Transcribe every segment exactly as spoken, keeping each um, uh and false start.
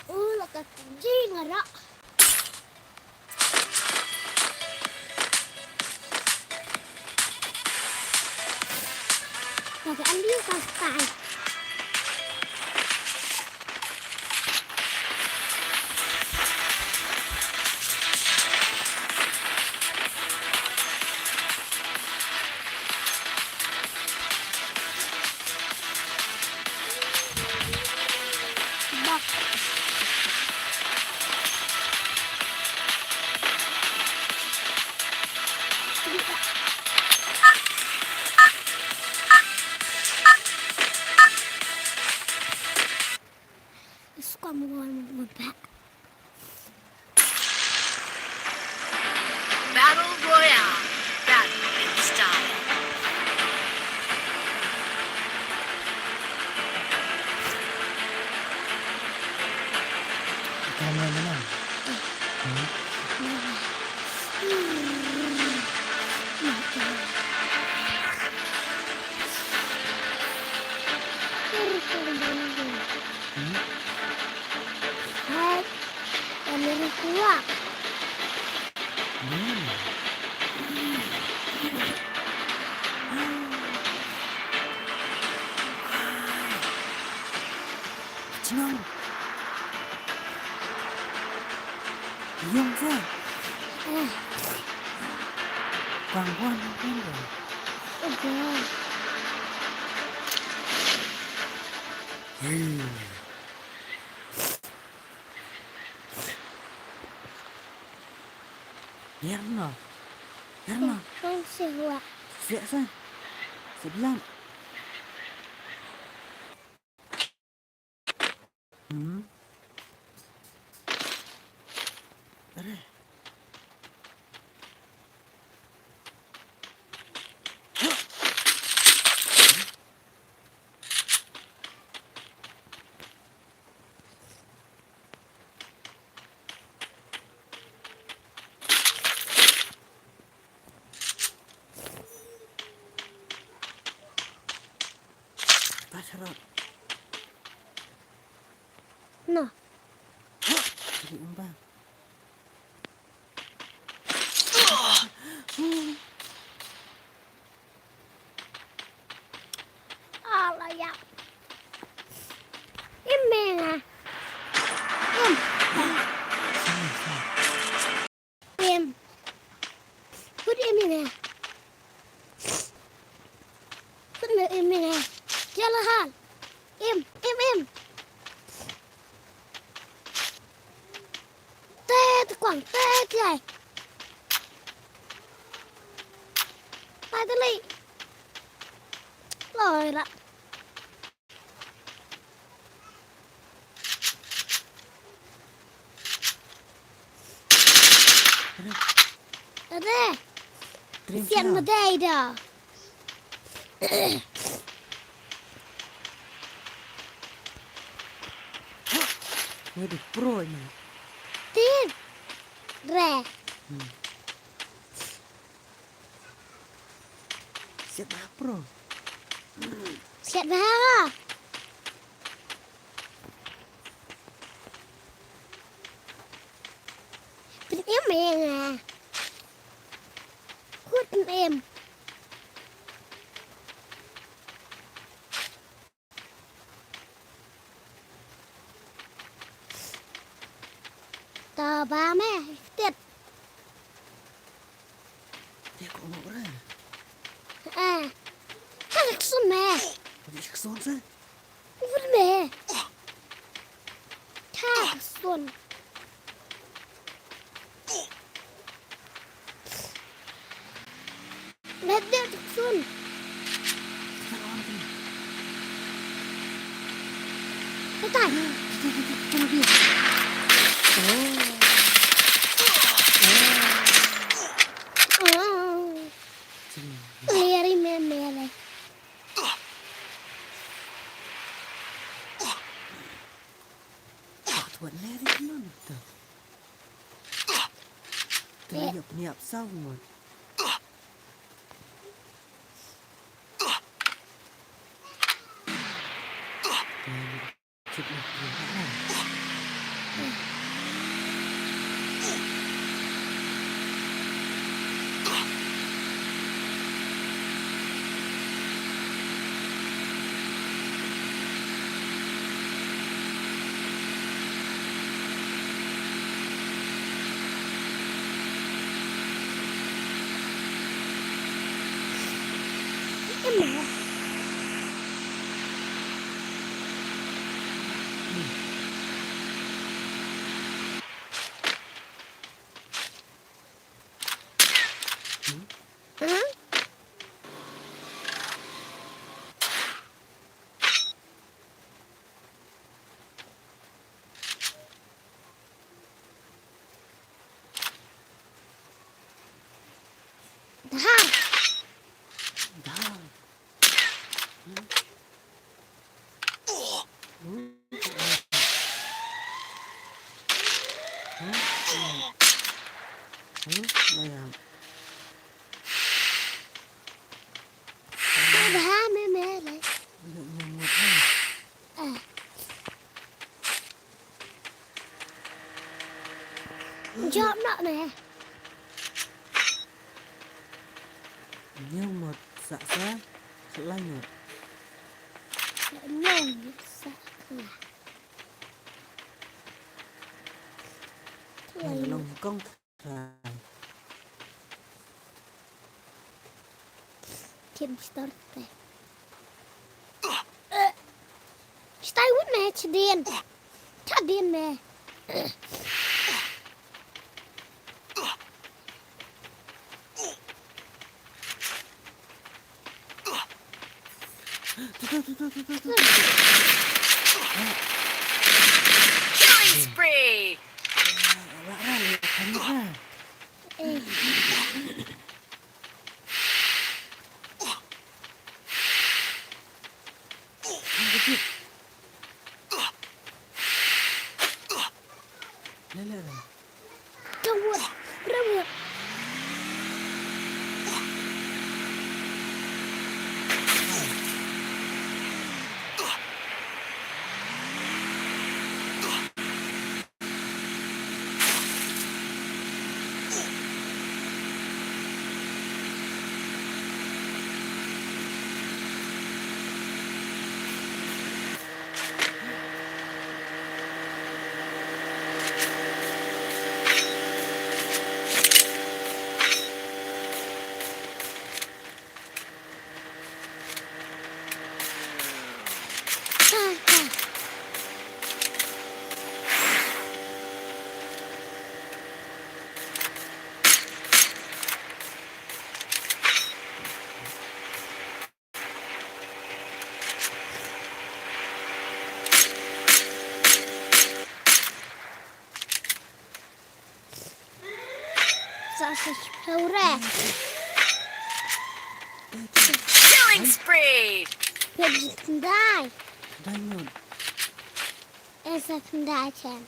Oh, la ka jingara. Pakai ambil pasal. Bak. It's come on with that. Battle Royale. Battle in style. Ikaw na naman. Hmm? Hmm? Hai, kami ri kuak. Hmm. Chnong. Yung sa. Eh. Kang buan, kang buan. Oke. Hey. Yarna. Yarna. Hang sihwa. Siak sa. Sebilang. Hmm. Are. Pasarot. No. Jadi umbang. Ala ya. Im menga. Im. Im. Put im in there. Put im in there. Yalla hal. Im, im, im. Te, te kwang, te, te ai. Tai te lei. Loi la. Ade. Sian ma dei da. Ni di pro ni. Ti. Re. Hmm. Siat bha pro. Siat bha. Eng, eh. Kut em. Ta ba me, tit. Te ko mo re. Eh. Ka lek sun me. Ka lek sun se. Ur me. Ka lek sun. Met de tuksun. Tetai. Oh. Oh. Leri me mele. Wat leri me mele. Te yap ni ap saw ngot. Dahar. Dahar. Dahar me mele. Jop nok ne. Ñiew mot sa sa, khlaiñ mot. Ñiew mot sa sa. Khlaiñ mot. Long kong. Kim start te. Stay with me, Chadin. Chadin me. Killing spree. Killing spree. Pejit ndai. Diamond. Esa ndai chen.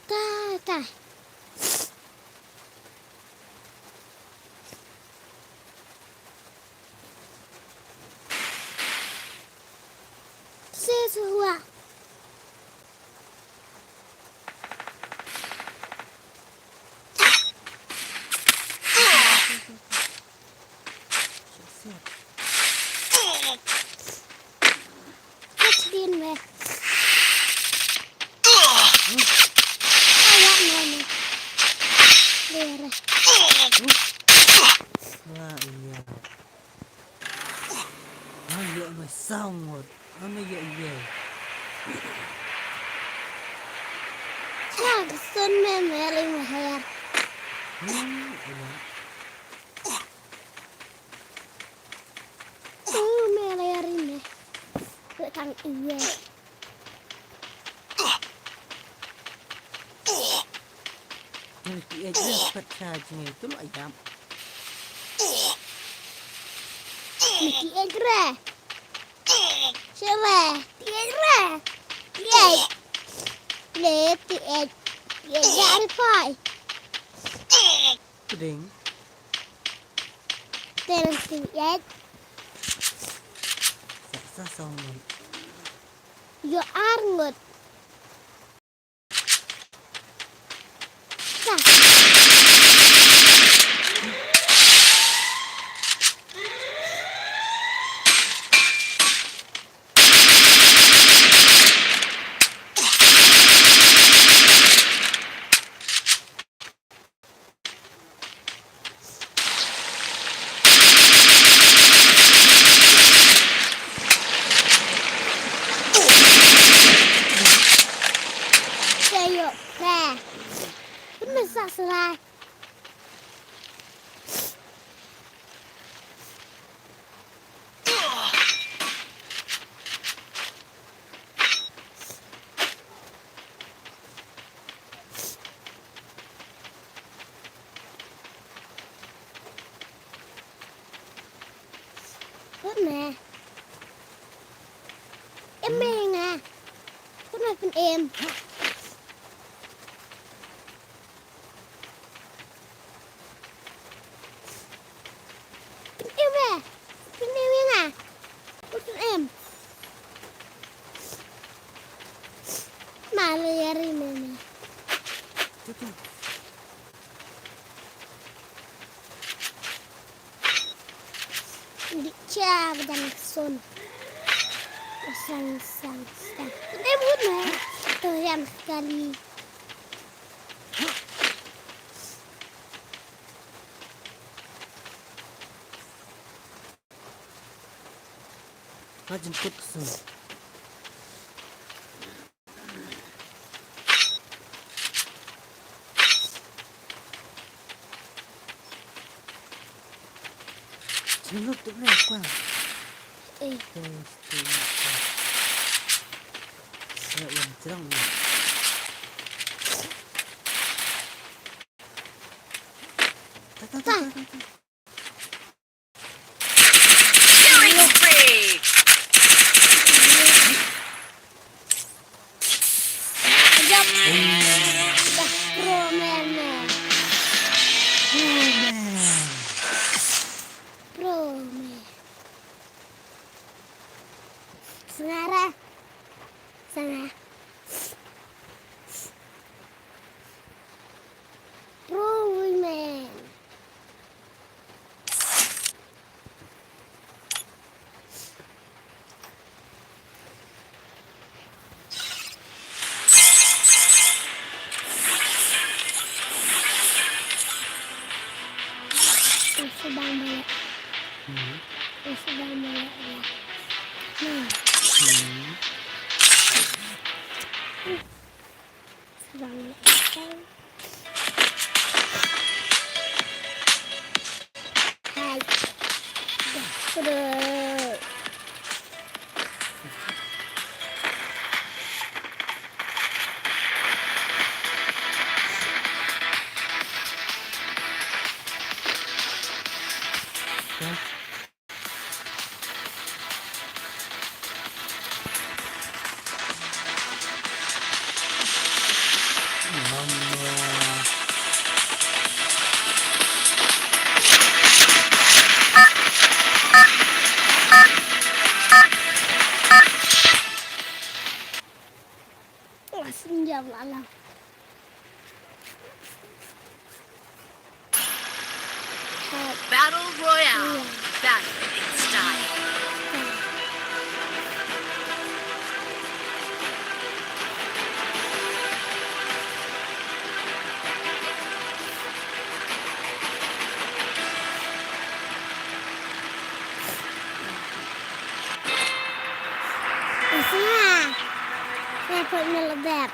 Tai, tai. Seswa. Ame saw ngut. Ame ye ye. Cha, sun me me ring me her. Hmm, iya. Uh, me le ring me. Ku tang iye. Ngi ki ej re pat cha jingei tu lo ayam. Ngi ki ej re. Shere, ti ej re. Ti ej. Le ti ej. Ti ej ya ri phai. Puding. Terus ti ej. Sa sa song. Yo ar ngut. Kayo, ka. Pun masa selai. Pun me. Em me nga. Pun me pun em. Pun em me. Pun em me nga. Pun em. Ma le ya ri me me. Di cha ba dang son. Sang sang sang. Dei mut me. To yam kali. Ka jingkut ksung. Jinglut tu le kwa. Eh. Test, test, test. Ya, yang cerang ni. Ta, ta, ta, ta, ta, ta. Killing spree. Jump. Dah pro man, man. Pro man. Pro man. Sengara. Sana. Pro women. Sedang banyak. Hmm. Sedang banyak ya. Hmm. Hmm. Sedang banyak. Hai. Dah, sudah. Senjam lalang. Battle Royale. Battle in style. Nga. Nga put me lebep.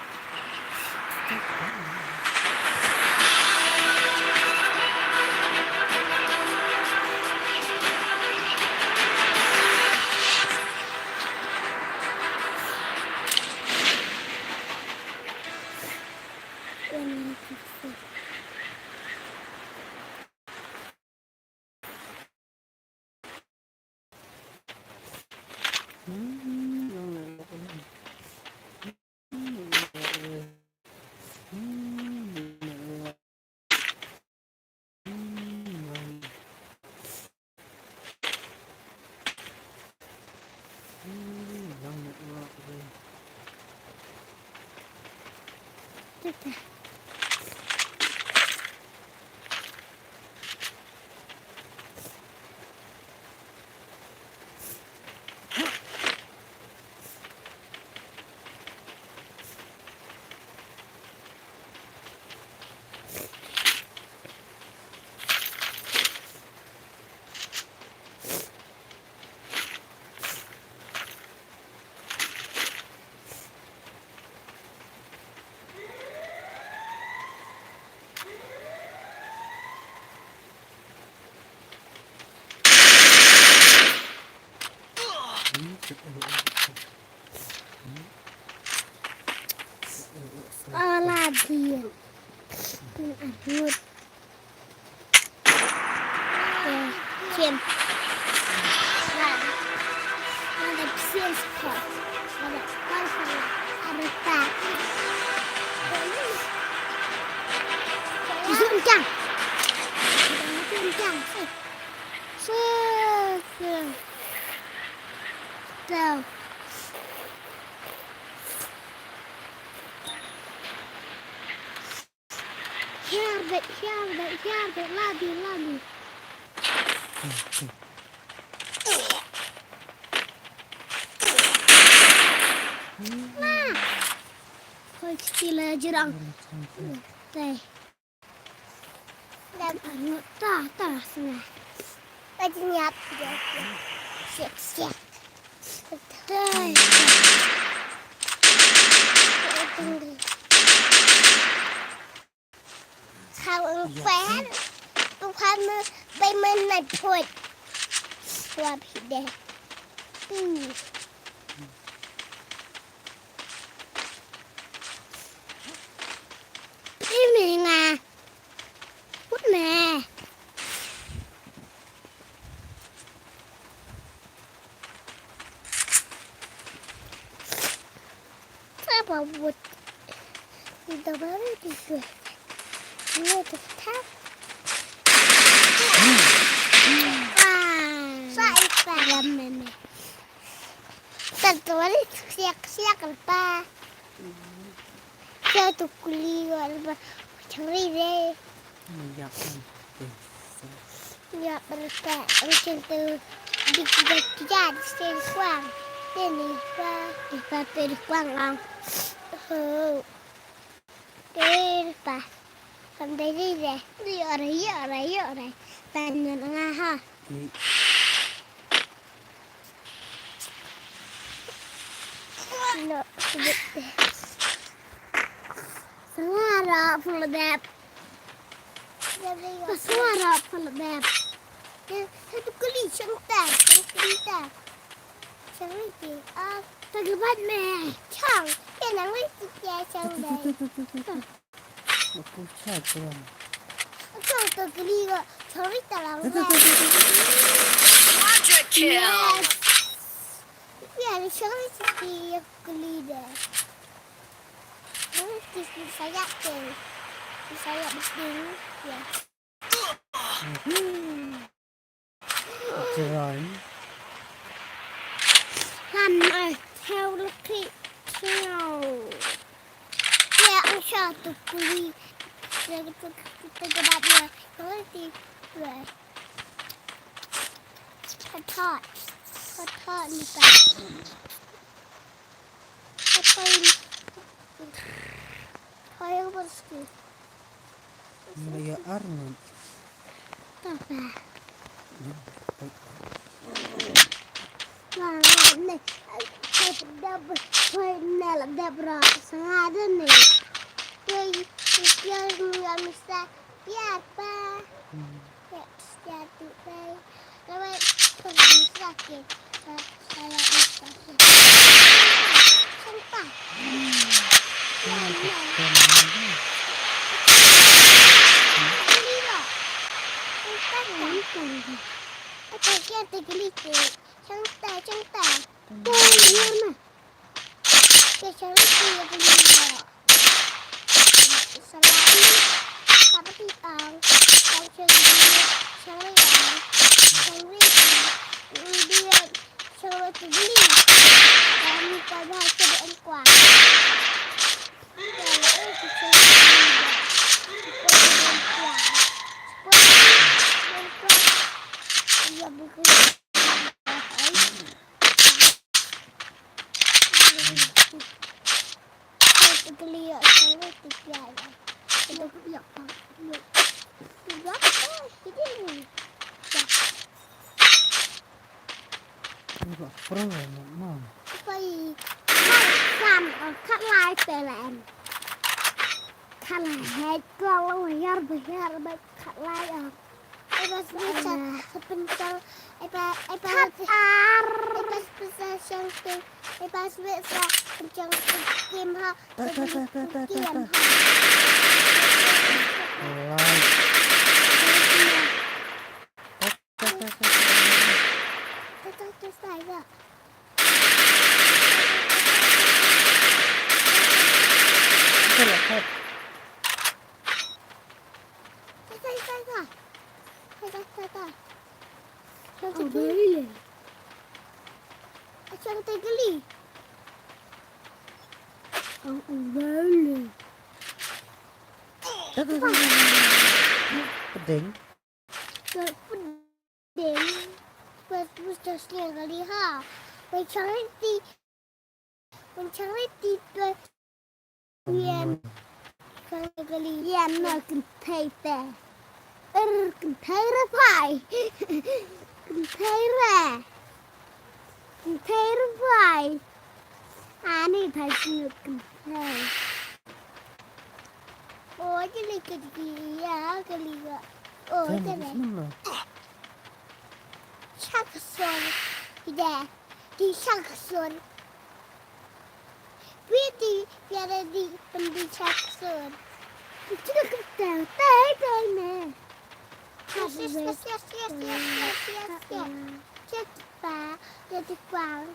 Ala dia. Ahmud. Kim. Ada pisian sekolah. Ada sekolah sama. Ada tak. Zoom jam. Zoom jam. Tuh. Hiar deh, hiar deh, hiar deh, lagi, lagi. Nah. Hoi, kecil aja, Rang. Teh. Dan anu, tah, tah, sana. Lagi nyap, ya, ya. Siap, siap. Teh. Khawang kwen, tu kham pe men na put. Wa phi de. Hmm. Ini nga. Put me. Sa ba wut. Ida ba ri di gue. Gue tu tap. Ah. Sa ipa. Ram meme. Sa tu wali siak siak lepa. Sa tu kuli lepa. Chang ri de. Yak. Yak berta. Ang chin tu. Dik dik dik. Sen kuang. Sen ni kuang. Ipa tu di kuang ang. Ho. Te pa. Kam dei dei dei. Ri ora ri ora ri ora. Tan ngan nga ha. No. Sanga ra pula bep. Sanga ra pula bep. Satu kali chang ta, chang kali ta. Chang ri ti. Ah, tagabat me. Chang. Ke nang ri ti ke chang dei. Aku chat tu. Aku tu kali ko. Chang ri ta lang. Quadra kill. Yes. Ya, ni chang ri ti kali dei. Ni ti saya ke. Saya betul. Ya. Join. Lam ai theo lukhi theo. Ya, ang sha tu kuli. Ya, tu tu tu tu ba dia. Kau ti. Ya. Hot hot. Hot hot ni pa. Hot hot ni. Hot hot ni. Maya Arnold. Papa. Mama, ne, papa. Dab, poi nela dab ra sanga dene. Poi, poi nela misa piar pa. Ya, ya tu pai. Lawan poi misa ke. Lawan misa ke. Santa. Ya, ya. Santa. Santa. Santa. Santa. Kat lai te len. Kat lai het ko lo yar ba yar ba kat lai ah. Ai ba sbit sa sa pynchang. Ai ba, ai ba. Kat ar. Ai ba sbit sa shang te. Ai ba sbit sa pynchang kim ha. Ta, ta, ta, ta, ta, ta, ta. Kim ha. Lai. Ta, ta, ta, ta, ta. Ta, ta, ta, ta, ta. Pdeng. Pdeng. Pas pus tas ni kali ha. Pai charity. Pai charity pas. Yen. Kali yen na kynthei te. Er kynthei re pai. Kynthei re. Kynthei re pai. Ani thai sinu kynthei. Oh, jadi kali ya kali ya. Oh, jadi. Chak son. Ida. Di chak son. Piti piara di pendi chak son. Itu dah kentang. Tai tai ne. Yes, yes, yes, yes. Cek pa, jadi kwang.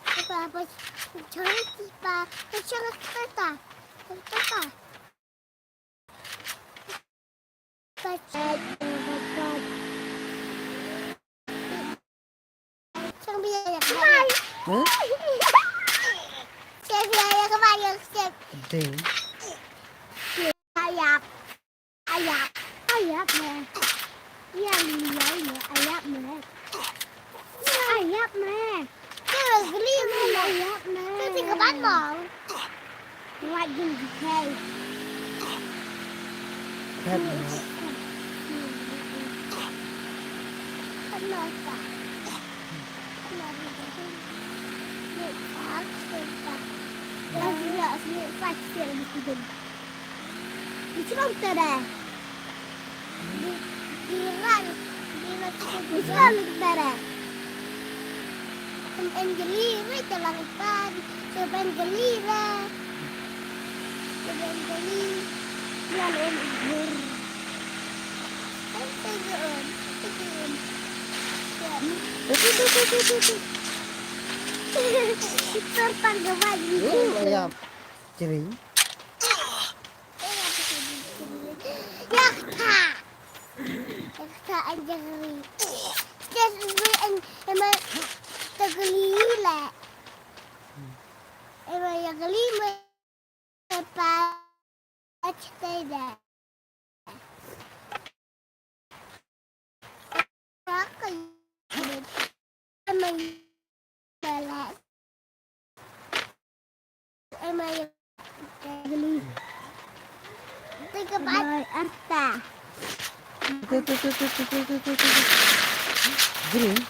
Apa apa? Cari pa, cari pa. Huh? Ding. Ayap. Ayap. Ayap me. Iya, iya, iya, ayap me. Ayap me. Ayap me. Lagi. Hey. Di, di ran, di ran. Di ran tere. Em, em, jeli, wei, te lang pan. Te ban jeli, wei. Te ban jeli. Yan, em, jeli. Em, te jeli, em, te jeli. Ya. Itu tang gawai gitu. Oh, ya. Jering. Yak ta. Yak ta an jering. Stes bi an ema tagli le. Ema yagli me pa. Ach te da. Green.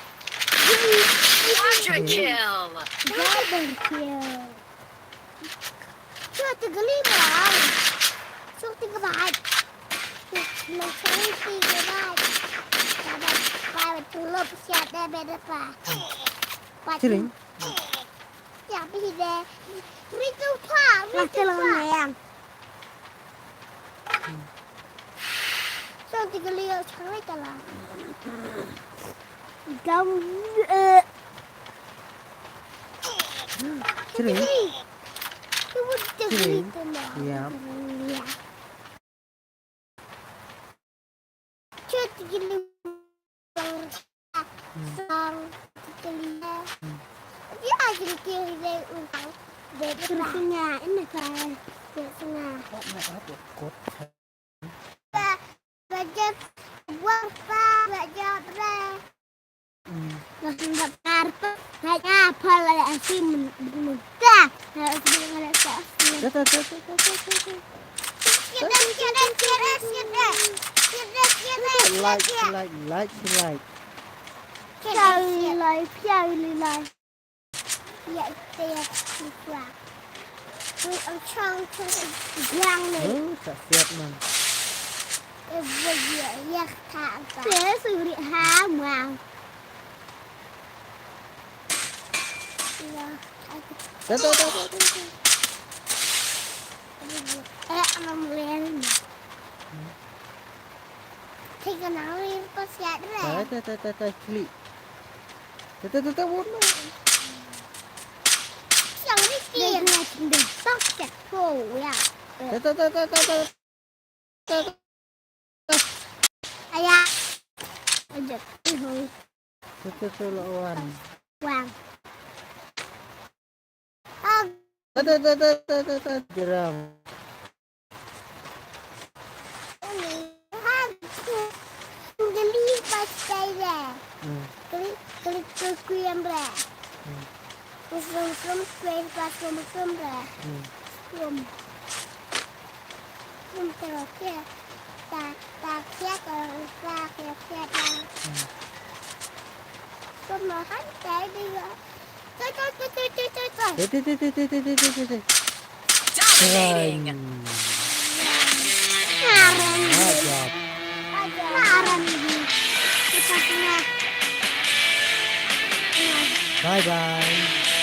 Kill. Double kill. Shuh te kali bang. Shuh te ka bait. Nang shuh te ka bait. Ka bait, ka bait, tulop siat deh beda pa. Bait. Sini. Ya, pi de. Ritu pa, ritu pa. Shuh te kali ya, shuh te kala. Gam, eh. Sini. Sini. Ya. Shuh te kali. Hmm. Shuh te kali. Hmm. Ya, shuh te kali. Terus ini kan, ya, sini. Kok nggak ada kok? Bajep, buang pa, bajep re. Hmm. Langsung daftar tuh. Hanya apa lah asim muda. Harus dengan asim. Tuh, tuh, tuh. Siap, siap, siap, siap, siap. Siap, siap, siap, siap. Like, like, like, like. Siap, siap. Cari like, cari like. Ya, ite ya, ite ya. Ui, ang chang chang yang ni. Oh, tak siap, man. Eh, boleh ya, ya, tak apa. Ya, suri ha, wow. Ya, aku. Dah, dah, dah, dah, dah, dah. Eh, ang lel. Hmm. Teka nang rin pas ya, dre. Dah, dah, dah, dah, dah, klik. Tete, tete, won. Siang ni, siang. Dia kena cendil. Tong, siang. Oh, ya. Tete, tete, tete, tete. Ayah. Ajak. Ihoi. Tete, tete, lawan. Wang. Ag- Tete, tete, tete, tete, jeram. Geli pas kaya. Hmm. Geli, geli tu kuyam bra. Hmm. Kusum kum kuyam pas kum kum bra. Hmm. Kum. Kum terus ya. Ta, ta kia terus ta kia kia ta. Hmm. Kum makan kaya dia. Toi, toi, toi, toi, toi, toi, toi. Toi, toi, toi, toi. Dominating. Keren. Keren. Ajar. Keren. Kita punya. Bye bye.